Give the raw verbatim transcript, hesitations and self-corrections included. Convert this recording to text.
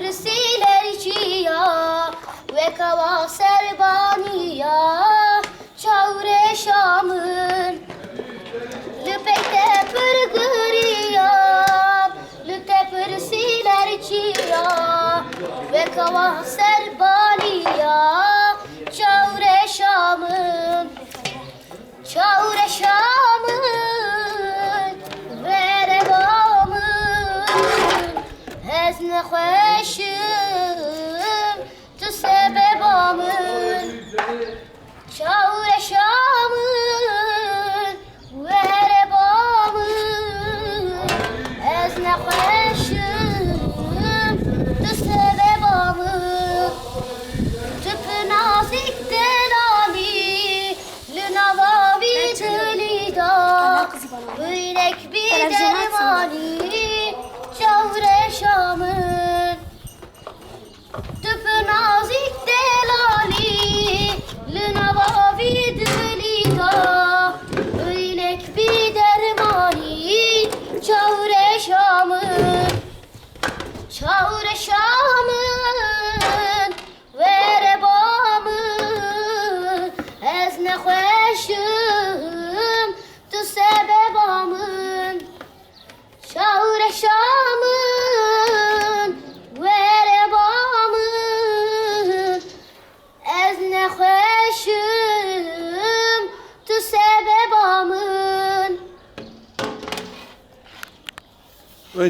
Pirsî lerçiya, weka wa serbaniya, çawreşa min. Li pey te pir giriyam, li te pirsî lerçiya, weka wa serbaniya, çawreşa min. Çawreşa min, were ba min, ez nexweş im, tu sebeba min. Çawreşa min, were ba min, ez nexweş im, tu sebeba min. Tu pir nazîk delalî, li nava vî dilî de, wînek bî dermanî, çawreşa min. Tu pir nazîk delalî, li nava vî dilî de, wînek bî dermanî, çawreşa min. Çawreşa min, were ba min, ez nexweş im, tu sebe